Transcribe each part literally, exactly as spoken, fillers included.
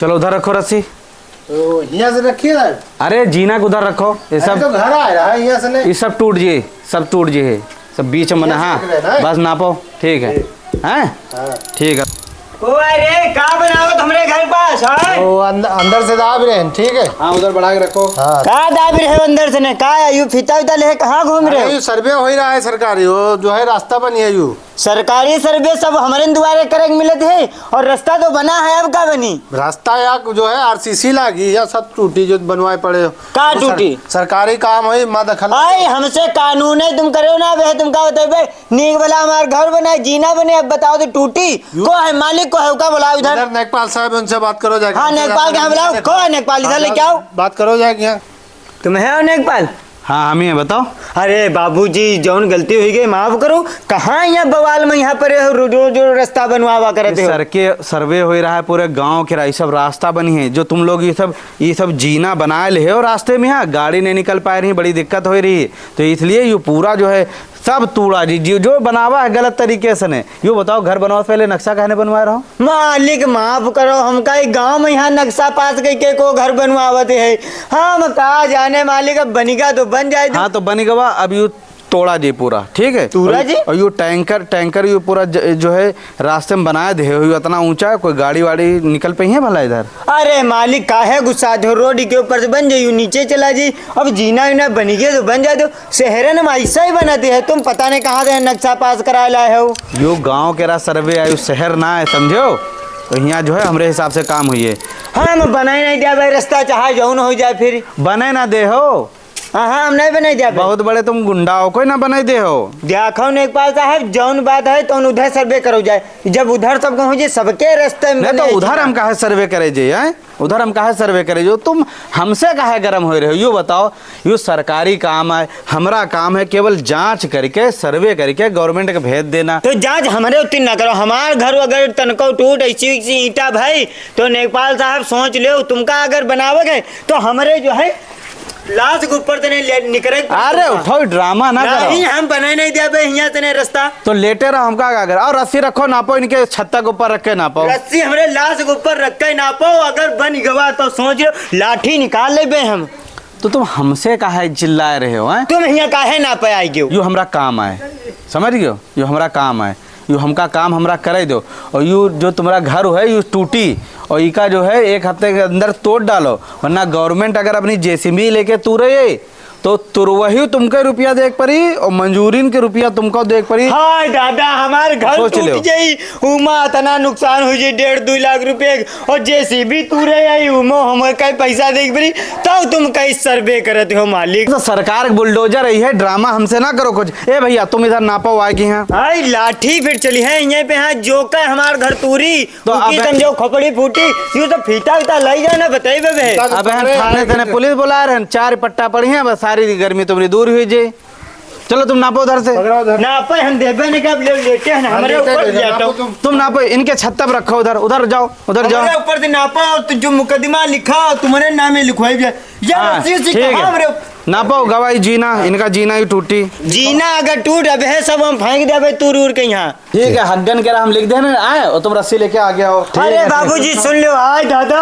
चलो उधर रखो रस्सी। तो हियाँ से रखिए ना। अरे जीना को उधर रखो, ये अरे सब, तो घर आ रहा है, हियाँ से नहीं। ये सब टूट जिए, सब टूट जिए है, सब बीच में, हियाँ से हाँ, रख लेना है। बस नापो, ठीक है, ठीक। हैं? हाँ। ठीक है। ओ अरे, का बनावत हमरे घर पास, हैं? ओ अंद-, अंदर से दाब रहे हैं, ठीक है? हाँ, उधर बढ़ा के रखो। हाँ। का दाब रहे हो अंदर से ने? का है, यू फीता उता ले कहाँ घूम रहे अरे, हो? ये सर्वे हो ही रहा है सरकारी, वो जो है रास्ता बनी है यू। सरकारी सर्वे सब हमरे दुआरे करे के मिलत है, और रास्ता तो बना है, अब का बनी? रास्ता या जो है आरसीसी लागी, या सब टूटी जो बनवाए पड़े हो। का वो सर-, टूटी? सरकारी काम है, माँ दखल। आई, हमसे कानून है, तुम करो ना बे, तुम का बतेबे? नीक भला हमार घर बना, जीना बने, अब बताओ तो टूटी? यू- को है मालिक, को है, का बुलाओ इधर? इधर नेकपाल साहब, उनसे बात करो जाके। हाँ, नेकपाल के यहाँ बुलाओ, को है नेकपाल, इधर लेके आओ। बात करो जाके यहाँ। तुम है हो नेकपाल? हाँ, हम ही हैं, बताओ। अरे बाबूजी, जौन गलती हुई गई, माफ करो। कहाँ यहाँ बवाल में यहाँ पर हो, रो-, रोज, रोज रास्ता बनवावा करते हो। सर के सर्वे हो रहा है पूरे गांव के, ई सब रास्ता बनी है, जो तुम लोग ये सब, ये सब जीना बनाए ले हो रास्ते में, यहाँ गाड़ी नहीं निकल पाए रही, बड़ी दिक्कत हो रही है, तो इसलिए ये पूरा जो है सब तूड़ा जी, जो, जो बनावा है गलत तरीके से ने। यो बताओ, घर बनवा से पहले नक्शा काहे ने बनवाए रहो? मालिक माफ करो, हमका ई गाँव में यहाँ नक्शा पास कइके को घर बनवावत है। हम का जाने मालिक, अब बनिगा तो बन जाए दो। हाँ, तो बनिगवा, अब यू तोड़ा जी पूरा, ठीक है? तूड़ा और, जी? और यू टैंकर, टैंकर यू पूरा ज-, जो है रास्ते में बनाए दे हो, यू इतना ऊंचा है, कोई गाड़ी वाड़ी निकल पइहे भला इधर? अरे मालिक, काहे गुस्सा हो? रोड के ऊपर से बन जाई, यू नीचे चला जाई। अब जीना वीना बनिगे तो बन जाए दो। शहरन में ऐसा ही बनाते हैं, तुम पता नहीं कहाँ से नक्शा पास करा लाए हो। यो गांव के रहा सर्वे आयो, शहर ना है, समझो? तो यहाँ जो है हमरे हिसाब से काम हुई है। हाँ, हम बनाए नहीं दिया भाई, रास्ता चाहे जौन हो जाए फिर। बने ना दे हो। हाँ, हाँ, हम नहीं बनाए दिया भाई। बहुत बड़े तुम गुंडा हो, कोई ना बनाए दे हो। देखो नेकपाल साहब, जौन बात है तो उधर सर्वे करो जाए। जब उधर सब कहूँ जे सबके रास्ते में नहीं तो बने उधर जाए। हम काहे सर्वे करे जे, हैं? उधर हम काहे सर्वे करे जो? तुम हमसे काहे गरम होए रहे हो? यो बताओ, यो सरकारी काम है, हमरा काम है केवल जांच करके, सर्वे करके गवर्नमेंट के भेज देना। तो जांच हमरे उत्ती ना करो, हमार घर अगर तनको टूट ऐसी, ऐसी ईंटा भाई, तो नेकपाल साहब सोच लो, तुमका अगर बनावे गए तो हमरे जो है लाश के ऊपर से नहीं ले-, निकरे। अरे उठाओ, ड्रामा ना करो। नहीं, हम बने नहीं देबे हियां से नहीं रास्ता। तो लेटे रहो, हमका का करे? और रस्सी रखो, नापो, इनके छत्ता के ऊपर रख के नापो। रस्सी हमरे लाश के ऊपर रख के नापो, अगर बन गवा तो सोच लो, लाठी निकाल लेबे हम। तो तुम हमसे काहे चिल्लाए रहे हो, हैं? तुम हियां काहे नापे आइ गयो? यो हमरा काम आए, समझ गयो? यो हमरा काम आए, यो हमका काम हमरा करे दो। और यो जो तुम्हारा घर है, यो टूटी, और इका जो है एक हफ्ते के अंदर तोड़ डालो, वरना गवर्नमेंट अगर अपनी जेसीबी लेके तूरे, तो तुरवही तुमके रुपया देक परी और मंजूरीन के रुपया तुमको देक परी। हाय दादा, हमार घर सोच टूट लो। जाई, उमा इतना नुकसान हो जाई, डेढ़ दुई लाख रुपये, और जेसीबी तूरे आई, उमा हमें कई पैसा देक परी, तब तुम कई सर्वे करत हो मालिक। तो सरकार के बुलडोजर आई है, ड्रामा हमसे ना करो कुछ। ए भैया, तुम इधर नापो आए की यहाँ। हाय लाठी फिर चली है, यहीं पे हाँ जो का हमार घर तूरी, तो उकी अब समझो खोपड़ी फूटी, यूं तो फीता उता लाई जाए ना, बताई बे। अब हम थाने तने पुलिस बुला रहे हैं, चार पट्टा पड़ी हैं, बस सारी गर्मी तुम्हारी दूर हुई जी। चलो तुम नापो उधर से। पकड़ो उधर। नापे हम देबे नहीं, कब ले लेटे हैं, हाँ, हमारे लेटे ऊपर हैं, लेटो। नापो तुम। तुम नापो, इनके छत्ता पर रखो, उधर, उधर जाओ, उधर जाओ। हमारे ऊपर से नापो, और तू जो मुकदमा लिखा, तुम्हारे नाम में लिखवाई जाए। यार, हाँ, रस्सी से ठीक कहाँ है। हमारे ऊपर नापो, गवाही जीना, इनका जीना ही टूटी। जीना अगर टूट, अब है सब हम फेंक देबे तूर उर के यहाँ। ठीक है, हग्गन के रहा हम लिख देने आए और तुम रस्सी लेके आगे आओ। अरे बाबूजी, सुन लो, आय दादा।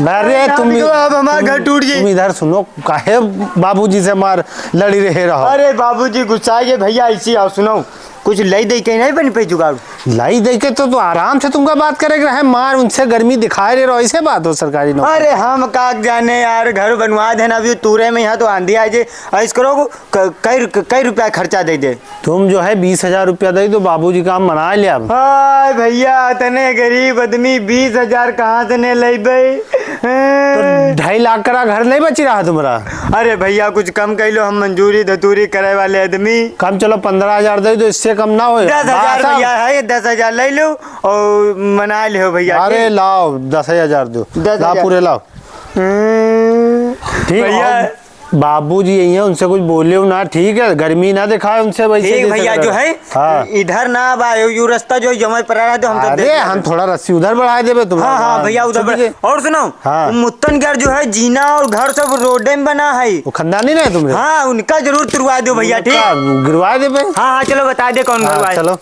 अरे तुम, अब हमार घर टूट गई। तुम इधर सुनो, काहे बाबूजी से मार लड़ी रहे रहो? अरे बाबूजी गुस्सा गए भैया, ऐसी आओ सुनो, कुछ लाई दे के नहीं बन पे जुगाड़? लाई दे के तो, तो आराम से तुमका बात करे के रहे, मार उनसे गर्मी दिखाए रहे रहो, ऐसे बात हो सरकारी नौकरी? अरे हम का जाने यार, घर बनवा देना अभी तूरे में, यहाँ तो आंधी आ जाए, ऐस करो क-, कई रु-, कई रुपया खर्चा दे दे। तुम जो है बीस हजार रुपया दे दो, बाबूजी काम मना ले अब। हाय भैया, इतने गरीब आदमी बीस हजार कहाँ से ने लेबे? तो ढाई लाख करा घर नहीं बची रहा तुम्हारा? अरे भैया, कुछ कम कर लो, हम मंजूरी धतूरी करे वाले आदमी। कम चलो, पन्द्रह हजार दे दो, इससे कम ना हो। दस हजार भैया है, दस हजार ले लो और मना ले हो भैया, अरे ठीक? लाओ, दस हजार दो, दस हजार। लाओ, पूरे लाओ। हम्म, ठीक है भैया। बाबूजी यही है, उनसे कुछ बोले हो ना, ठीक है, गर्मी ना दिखाए उनसे वैसे ठीक जैसे भैया, करे। जो है, हाँ। इधर ना बा, यू रास्ता जो जमे पर आ रहा है, तो हम तो अरे, देख लेंगे। हम थोड़ा रस्सी उधर बढ़ा देबे तुम। हाँ, हाँ, हाँ, भैया, उधर समझे? बढ़ा। और सुनो, हाँ। वो मुत्तन घर जो है, जीना और घर सब रोडे में बना है। वो खानदानी ना है तुमरे? हाँ, उनका जरूर तुरवा दो भैया, ठीक? उनका गिरवा देबे। हाँ, हाँ, चलो, बता दे कौन हाँ, घर है। चलो।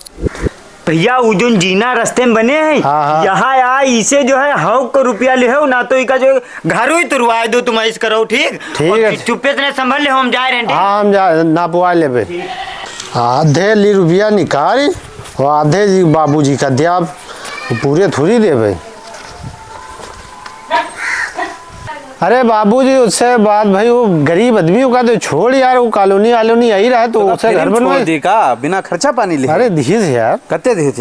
भैया, उ जोन जीना रस्ते में बने है, हाँ, हाँ। यहाँ आ, इसे जो है, हौ को रुपया लेहो, ना तो इका जो है, घरो ही तुरवाए दो, तुम ऐस करो, ठीक? ठीक और है। चु-, चुप्पे से संभल लेहो, हम जाए रहे हैं, ठीक? हाँ, हम जा, नापवा लेबे। आधे ली रुपया निकाल, और आधे जी बाबूजी का द्याब, पूरे थोड़ी देबे। अरे बाबूजी, उससे बात भाई, वो गरीब आदमी, ओका तो छोड़ यार, वो कॉलोनी आलोनी आई रहा है, तो तो उससे फिर घर हम छोड़ बनवाए। दी का, बिना खर्चा पानी ले? अरे दिहिस यार। कत्ते दिहिस?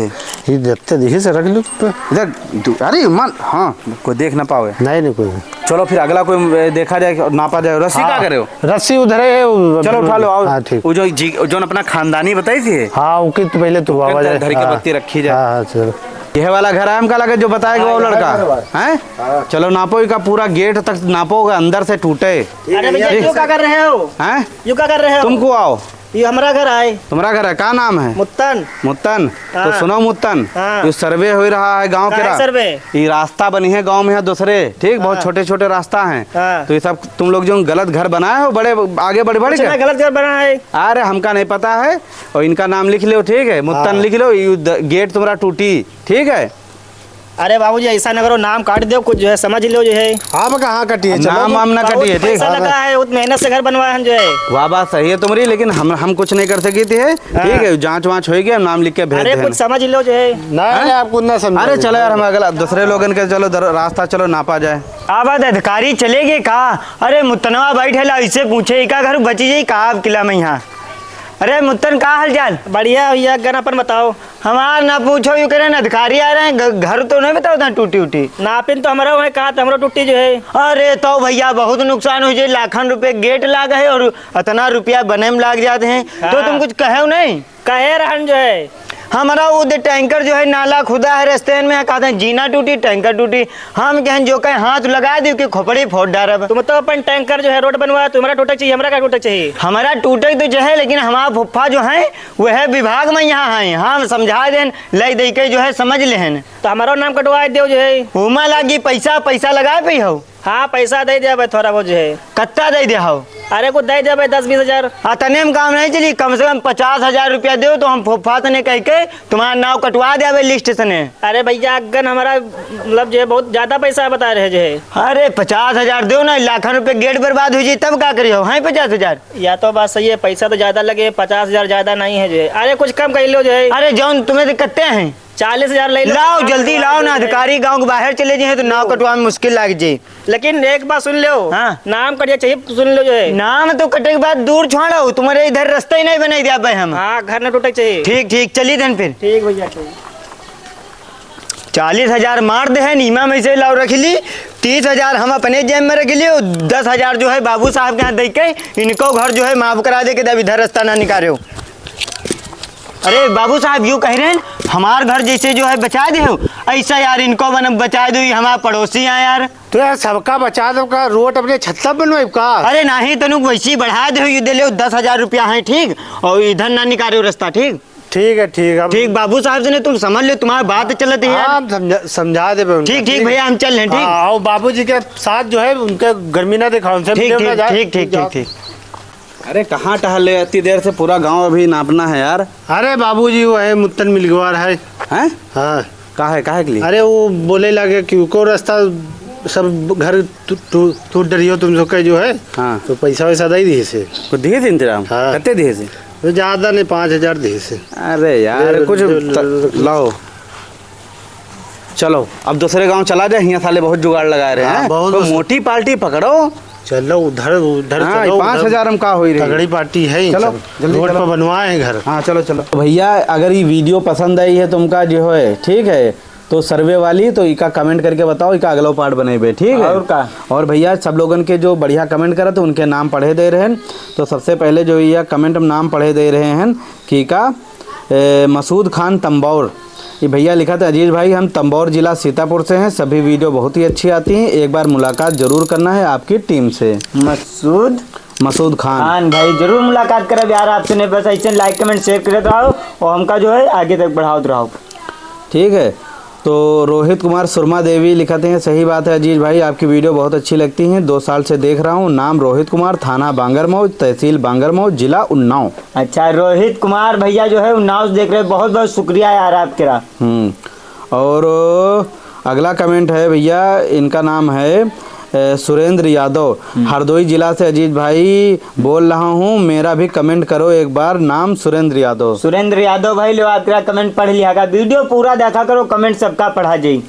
ये जत्ते दिहिस रख लो पे। इधर दू-, अरे मान, हाँ, कोई देख ना पावे। नहीं, नहीं, कोई नहीं। चलो फिर अगला कोई, ए, देखा जाए और नापा जाए। रस्सी हाँ, का करे हो? रस्सी उधर है, वो चलो उठा लो, आओ। हाँ, ठीक। वो जो जी, जो अपना खानदानी बताई थी। हाँ, ओके, तो पहले तो बाबा जाए। धरी के हाँ। बत्ती रखी जाए। हाँ, हाँ, चलो। यह वाला घर है हमका लगे जो बताया गया वो हाँ, लड़का यहाँ घर है। हैं? हाँ। चलो नापो, इका पूरा गेट तक नापो, अंदर से टूटे। अरे भैया, ये क्यों क्या कर रहे हो? हैं? यू का कर रहे हो? तुमको आओ। ये हमारा घर आए। तुम्हारा घर है, का नाम है? मुत्तन। मुत्तन। तो हाँ। सुनो मुत्तन, हाँ। जो सर्वे हो रहा है गांव के काहे रा-, सर्वे? ये रास्ता बनी है गांव में है दूसरे, ठीक, बहुत हाँ। छोटे छोटे रास्ता हैं। हाँ। तो ये सब तुम लोग जो गलत घर बनाए हो, बड़े आगे बढ़ बढ़ कुछ के ना गलत घर बना है। अरे हमका नहीं पता है, और इनका नाम लिख लो, ठीक है, मुत्तन हाँ। लिख लो, ये द-, गेट तुम्हारा टूटी, ठीक है। अरे बाबूजी, ऐसा न करो, नाम काट दो, कुछ जो है समझ लो जो है। आप कहाँ कटिए, चलो नाम तो। वाम ना बहुत कटिए, ठीक। पैसा हाँ, लगा है, उत मेहनत से घर बनवाए हम जो है। वाह, बात सही है तुम्हारी, लेकिन हम, हम कुछ नहीं कर सकी थी, है? हाँ। ठीक है, जांच वांच होई गया, नाम लिख के भेज अरे देना। कुछ समझ लो जो है। नहीं, हाँ? नहीं, आपको ना समझ अरे चलो यार, हम अगला दूसरे लोगन के चलो दर-, रास्ता चलो नापा जाए। आबाद अधिकारी चले गए का? अरे मुतनवा बैठे ला, इसे पूछे, इका घर बची जाई का अब किला में यहाँ? अरे मुत्तन, का हाल चाल? बढ़िया भैया, गन अपन बताओ। हमार ना पूछो, यू करें अधिकारी आ रहे हैं, घ-, घर तो नहीं बताओ था टूटी उटी। नापिन तो हमारा वहीं कहा था, हमारा टूटी जो है। अरे तो भैया, बहुत नुकसान हो जाए, लाखन रुपए गेट लाग है और इतना रुपया बने में लाग जाते हैं, तो हाँ। तुम कुछ कहे नहीं? कहे रहन जो है। हमारा वो दे टैंकर जो है, नाला खुदा है रस्ते में, कहते हैं जीना टूटी, टैंकर टूटी। हम कहन जो कहे हाथ लगा दियो कि खोपड़ी फोड़ डारब। तुम तो अपन टैंकर जो है रोड बनवा, तुम्हारा टूटक चाहिए, हमरा का टूटक चाहिए? हमारा टूटक तो जो है, लेकिन हमारा फुफ्फा जो है, वह विभाग में यहाँ है, हम समझा देन, लई दे के जो है, समझ लेहन। तो हमारो नाम कटवा दो जो है। ओमा लागी पैसा, पैसा लगा पे हो? हाँ, पैसा दे दे भाई, थोड़ा बहुत जो है। कत्ता दे दे हो? अरे, कुछ दे दे भाई, दस बीस हजार। आ, तने में काम नहीं चली, कम से कम पचास हजार रुपया दो, तो हम फुफ्फा तने कह के तुम्हारा नाव कटवा दे अबे लिस्ट से ने। अरे भैया, अगन हमारा मतलब जो है बहुत ज्यादा पैसा बता रहे जो है। अरे पचास हजार दो ना, लाखन रुपए गेट बर्बाद हो जाई, तब का करियो? हाँ, पचास हजार। या तो बात सही है, पैसा तो ज्यादा लगे, पचास हजार ज्यादा नहीं है जो है। अरे कुछ कम कर लो जो है। अरे जौन तुम्हें दिक्कते हैं, चालीस हजार ले लो। लाओ, जल्दी लाओ ना, अधिकारी गाँव के बाहर चले जाए तो नाव कटवा में मुश्किल लाग जाए। लेकिन एक बात सुन लो। हाँ। नाम कटिया चाहिए, सुन लो जो है। नाम तो कटे के बाद दूर छोड़ो, तुम्हारे इधर रास्ता ही नहीं बनाई दिया भाई हम। हाँ, घर न टूटे चाहिए। ठीक, ठीक, चली देन फिर। ठीक भैया, ठीक। चालीस हजार मार दे है, नीमा में से लाओ रख ली, तीस हजार हम अपने जेब में रख ली, और दस हजार जो है बाबू साहब के यहाँ दे के इनको घर जो है माफ करा दे के, दब इधर रास्ता ना निकालो। अरे बाबू साहब, यू कह रहे हैं, हमार घर जैसे जो है बचा दे हो, ऐसा यार इनको बन-, बचा दो, ये हमार पड़ोसी हैं यार। तो यार सबका बचा दो का, रोड अपने छत्ता बनवाई का? अरे नहीं, तनुक वैसे ही बढ़ा दे हो, ये दे ले दस हजार रुपया है, ठीक, और इधर ना निकालो रास्ता, ठीक? ठीक है, ठीक है। ठीक, बाबू साहब से ने तुम समझ लो, तुम्हारी बात चलत है यार। हाँ, हम समझा, समझा देबे उनका, ठीक, ठीक ठीक? भैया, हम चल रहे हैं, ठीक? हाँ, और बाबूजी के साथ जो है उनके गर्मी ना दिखाओ, उनसे ठीक, मिले ना ठीक, जाए। ठीक, ठीक, ठीक, ठीक। अरे कहाँ टहल ले इतनी देर से, पूरा गांव अभी नापना है यार। अरे बाबूजी, वो है मुत्तन मिलगवार है। हैं? हाँ। का है, काहे के लिए? अरे वो बोले लगे कि को रास्ता सब घर टू-, टू-, टूट डरियो तुम सब के जो है। हाँ। तो पैसा वैसा दे दिए से। कुछ दिए थे इंतजाम? हाँ। कितने दिए थे? तो ज्यादा नहीं, पाँच हजार दिए से। अरे यार, ले, कुछ ले, ले, त-, ले, ले। लाओ। चलो, अब दूसरे गांव चला जाए, हियां साले बहुत जुगाड़ लगा रहे हाँ, हैं। बहुत कोई दूसरे मोटी पार्टी पकड़ो। चलो उधर, उधर हाँ, चलो, ये पाँच हजार उधर हम का होई रही। तगड़ी पार्टी है, चलो, सब जल्दी रोड चलो। पर बनवाए हैं घर। हाँ, चलो, चलो। तो भैया, अगर ये वीडियो पसंद आई है तुमका जो है, ठीक है, तो सर्वे वाली, तो इका comment करके बताओ, इका अगलो part बनेबे, ठीक है? और का? और भैया, सब लोगन के जो बढ़िया comment करत, उनके नाम पढ़े दे रहे हैं। तो सबसे पहले जो ये comment में नाम पढ़े दे रहे हैं कि इका, ए, मसूद खान तंबौर, ये भैया लिखा था, "अजीज भाई, हम तंबौर जिला सीतापुर से हैं, सभी वीडियो बहुत ही अच्छी आती हैं, एक बार मुलाकात जरूर करना है आपकी टीम से।" मसूद मसूद खान। खान भाई, जरूर मुलाकात करब यार आपसे, ने बस ऐसे like, comment, share करत रहो और हमका जो है आगे तक बढ़ावत रहो। ठीक है, तो रोहित कुमार सुरमा देवी लिखत हैं, सही बात है अजीज भाई, आपकी video बहुत अच्छी लगती हैं, दो साल से देख रहा हूँ। नाम रोहित कुमार, थाना बांगरमऊ, तहसील बांगरमऊ, जिला उन्नाव। अच्छा, रोहित कुमार भैया जो है उन्नाव से देख रहे, बहुत बहुत शुक्रिया यार आपके रहा। हम्म, और अगला comment है भैया, इनका नाम है, अ, सुरेंद्र यादव, हम्म। हरदोई जिला से। अजीज भाई बोल रहा हूँ, मेरा भी comment करो एक बार, नाम सुरेंद्र यादव। सुरेंद्र यादव भाई, लो आपका comment पढ़ लिया का, video पूरा देखा करो, comment सबका पढ़ा जाई।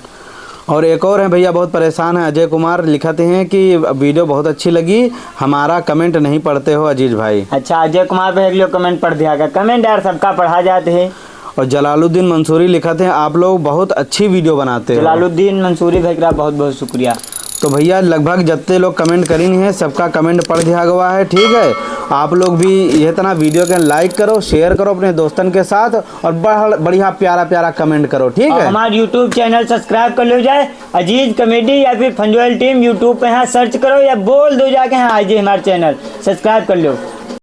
और एक और हैं भैया, बहुत परेशान हैं, अजय कुमार लिखते हैं कि video बहुत अच्छी लगी, हमारा comment नहीं पढ़ते हो अजीज भाई। अच्छा, अजय कुमार भाई, अगले comment पढ़ दिया का, comment यार सबका पढ़ा जाते हैं। और जलालुद्दीन मंसूरी लिखत हैं, आप लोग बहुत अच्छी video बनाते हो। जलालुद्दीन मंसूरी भाई का बहुत बहुत शुक्रिया। तो भैया, लगभग जत्ते लोग comment करिन हैं, सबका comment पढ़ दिया गवा है, ठीक है। आप लोग भी यह तना video के like करो, share करो अपने दोस्तन के साथ और बढ़-, बढ़िया प्यारा प्यारा comment करो, ठीक और है। हमारा YouTube channel subscribe कर लो जाए, अजीज comedy या फिर फंजोल team YouTube पे यहाँ search करो या बोल दो जाके, हाँ, आ जाए हमारा channel subscribe कर लो।